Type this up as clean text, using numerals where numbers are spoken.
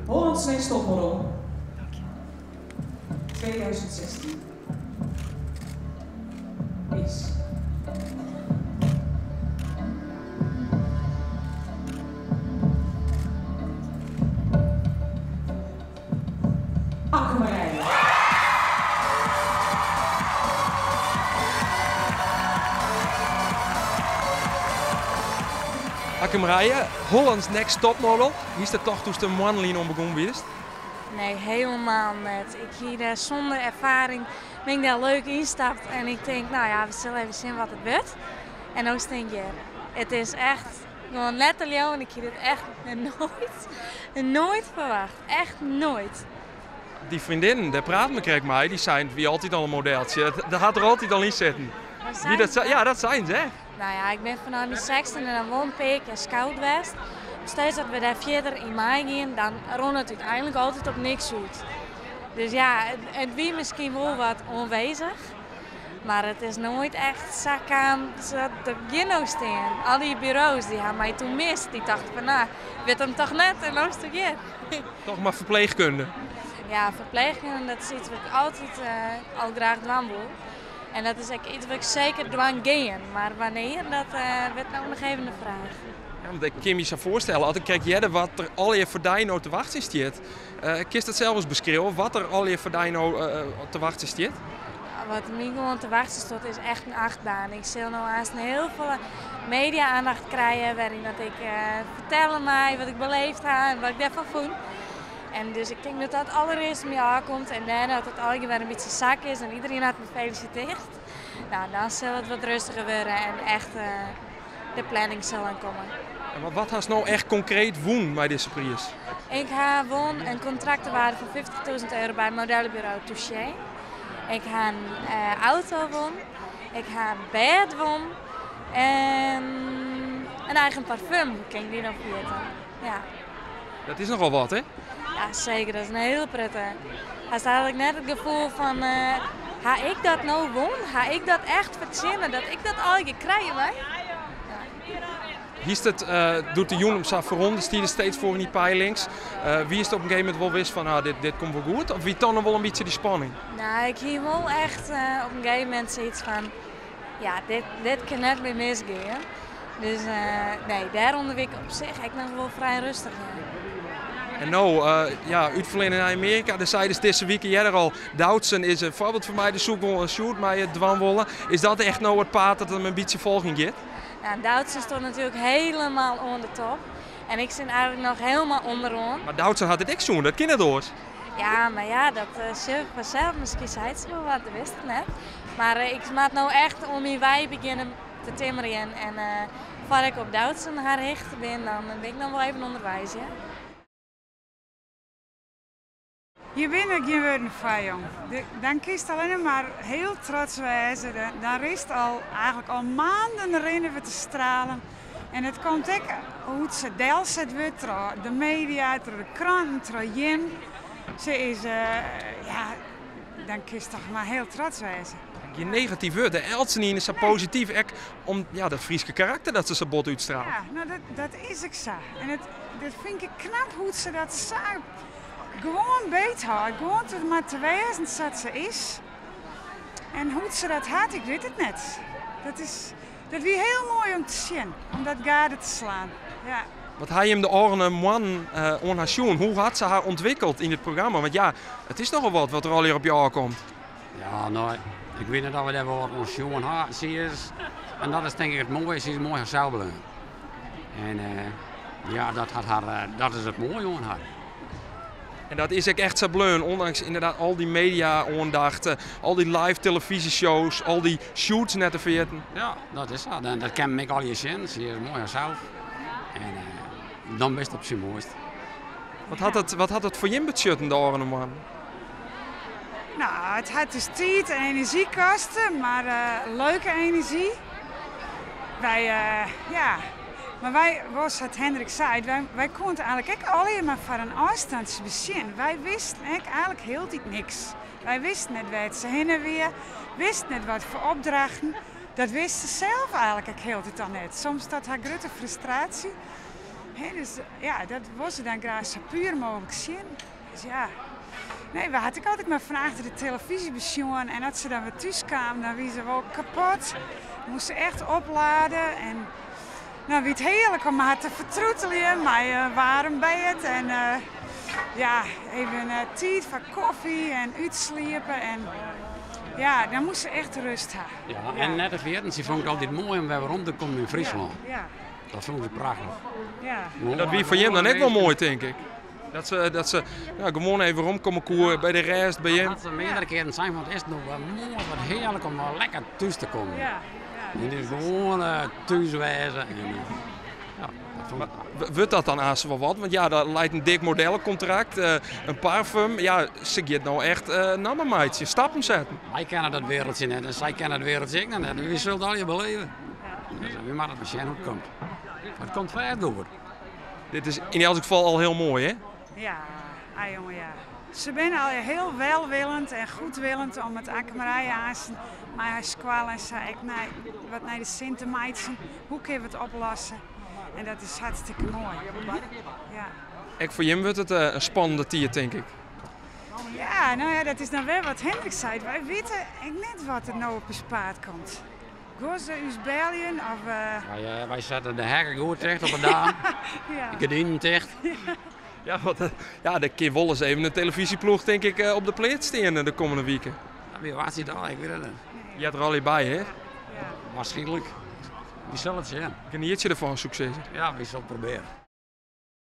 Holland's Next Topmodel 2016 is. Akke Marije. Akke Marije, Holland's Next Topmodel. Hiest dat tocht doe'tst in moanne lyn oan begûn wiest? Nee, helemaal net. Ik hie dêr sûnder erfaring, bin ik dêr leuk ynstapt en ik tink, no ja, we sille even sjen wat it wurdt. En no stean ik hjir. It is echt gewoan net te leauwen, ik hie dit echt noait, noait ferwacht. Echt noait. Dy freondinnen, dêr praten we krekt mei, dy seinen, it wie altyd al in modeltsje. Dat hat der altyd al yn sitten. Wie dat sa? Ja, dat seinen se echt. Nou ja, ik bin fanôf myn sechstjinde dan wol in pear kear scout west. Steeds dat we dêr fierder yn meigean, dan rûn it úteinlik altyd op niks út. Dus ja, it wie miskien wol wat oanwêzich, mar it is noait echt sa kaam sa't ik hjir no stean. Al dy buro's dy ha my toen mist. Dy tochten fan, no, wurdt him toch net en no stean ik hjir. Toch mar ferpleechkunde? Ja, ferpleechkunde dat is iets wat ik altyd al graach dwaan wol. En dat is ek iets wat ik seker dwaan gean, mar wannear, dat wurdt no noch even de fraach. Ja, want ik kin my sa foarstelle, as ik krekt hearde wat der allegear foar dy no te wachtsjen stiet. Kinst dat sels ris beskriuwe, wat der allegear foar dy no te wachtsjen stiet? Wat my gewoan te wachtsjen stiet is echt in achtbaan. Ik sil no aanst hiel folle media-aandacht krije, wêryn dat ik fertelle mei wat ik beleefd ha en wat ik dêrfan fûn. En dus ik tink dat dat allerearst my ôfkomt en dêrnei dat it allegear wer in bytsje sakke is en iedereen hat my felisitearre, nou, dan sil it wat rêstiger wurde en echt de planning sil dan komme. En wat hast no echt konkreet wûn mei dizze priis? Ik ha wûn in kontrakt te waarde fan 50.000 euro by modellenbureau Touché. Ik ha in auto wûn, ik ha in bêd wûn en in eigen parfum, kin ik dy noch ferjitte. Ja. Dat is nochal wat, hè? Ja, seker. Dat is in hiele protte. Hast eigentlik net it gefoel fan, ha ik dat no wûn? Ha ik dat echt fertsjinne? Dat ik dat allegear krije mei? Hiest it, doe't de jûn him sa ferrûn, stie der steeds foar yn dy peilings. Wiest op in gegeven momint wol wis fan, ah, dit komt wol goed? Of wie toch noch wol in bytsje dy spanning? Nou, ik hie wol echt op in gegeven momint sayts fan, ja, dit kin net mear misgean. Dus nee, dêrûnder wie ik op sich ek noch wol frij rêstich. Ja. En no, ja, útfleane nei Amearika, dêr seidest dizze wike earder al, Doutzen is in foarbyld foar my, dêr soe ik wol in shoot mei dwaan wolle. Is dat echt no it paad dat him in bytsje folgjen giet? Ja, Doutzen stiet natuerlik hielendal oan de top. En ik sit eigentlik noch hielendal ûnderoan. Mar Doutzen hat it ek sjoen, dat kin net oars. Ja, mar ja, dat sjoch ik fansels. Miskien seit se wol wat, dat wist ik net. Mar ik moat no echt oan myn wei begjinne te timmerjen. En foardat ik op Doutzen har hichte bin, dan bin ik noch wol even ûnderweis. Ja. Hjir binne gjin wurden foar, jong. Dan kinst allinne mar hiel trots wêze. Dan rinst al eigentlik al maanden rinne we te stralen. En it komt ek hoe't se delset wurdt troch de media, troch de kranten, troch jin. Se is, ja, dan kinst toch mar hiel trots wêze. Gjin negatyf wurd, hè? Eltsenien is sa posityf, ek om ja, dat Fryske karakter dat se sa bot útstraalt. Ja, no dat is ek sa. En dat fyn ik knap hoe't se dat sa gewoan beet hâldt. Gewoan te mar te wêzen sa't se is. En hoe't se dat hat, ik wit it net. Dat is, dat wie hiel moai om te sjen, om dat gade te slaan. Ja. Wat ha jim de ôfrûne moannen oan har sjoen? Hoe hat se har ûntwikkeld yn it programma? Want ja, it is nochal wat wat der allegear op je ôfkomt. Ja, no, ik wit net oft we dêr wol wat oan sjoen ha. Se is, en dat is tink ik it moaie, se is moai harsels bleaun. En ja, dat, hat har, dat is it moaie oan har. En dat is ek echt sa bleaun, ûndanks ynderdaad al dy media-oandacht, al dy live telefyzjeshows, al dy shoots net te ferjitten. Ja, dat is sa. Dat kin men ek allegear sjen. Se is moai harsels. En dan bist op syn moaist. Wat hat it foar jim betsjutten de ôfrûne moannen? No, it hat dus tiid en enerzjy koste, mar leuke enerzjy. Wy, ja, mar wy, wol sa't Hendrik seit, wy koene it eigentlik ek allegear mar foar in ôfstantsje besjen. Wy wisten ek eigentlik hieltyd niks. Wy wisten net wêr't se hinne wie, wisten net wat foar opdrachten. Dat wist se sels eigentlik ek hieltyd al net. Soms dat har grutte frustraasje. Hè, dus ja, dat wol se dan graach sa puer mooglik sjen. Dus ja, nee, we hat ek altyd mar fan achter de telefyzje besjoen en as se dan wer thús kaam, dan wie se wol kapot. Moast se echt oplade en dan wie it hearlik om har te fertroeteljen mei in waarm bêd en ja, even tiid foar kofje en útsliepe en ja, dan moast se echt rêst ha. Ja, en net te ferjitten, sy fûn it altyd moai om wer werom te kommen yn Fryslân. Ja. Dat fûn se prachtich. Ja. En dat wie foar jim dan ek wol moai, tink ik. Dat se, dat se ja, gewoan even weromkomme koe by de rêst by jim. Dat se meardere kearen sein fan it is no wer moai, wat hearlik om wer lekker thús te kommen. Ja. En dus gewoan thús wêze. En, ja, dat fûn ik Wurdt dat dan aanst wol wat? Want ja, der leit in dik modellenkontrakt, in parfum. Ja, se giet no echt namme meitsjen, stappen setten. Wy kenne dat wereldje net en sy kenne it wereldje ek noch net. Wy sille it allegear beleve. Dus wy moatte mar sjen hoe't it komt. Mar it komt fêst goed. Dit is yn elts gefal al hiel moai, hè? Ja, ah, jonge, ja. Se binne al hiel welwillend en goedwillend om it Akke-Marije aansten mei har skoalle en sa ek nei, wat nei de sin te meitsjen. Hoe kinne we it oplosse? En dat is hartstikke moai. Ja. Ek foar jim wurdt it in spannende tiid, tink ik. Ja, no ja, dat is dan wer wat Hendrik seit. Wy witte ek net wat der no op ús paad komt. Gean se ús beljen of... Wy sette de hekken goed ticht op de daam. Ja. De gerdinen ticht. Ja, want ja, der kin wolris even in telefyzjeploech, tink ik, op de pleats stean de kommende wiken. Ja, wie waard it al? Ik wit it net. Heart der allegear by, hè? Ja. Waarskynlik. Wy sille it sjen. Genietsje derfan, soe ik sizze. Ja, wy sille it probearje.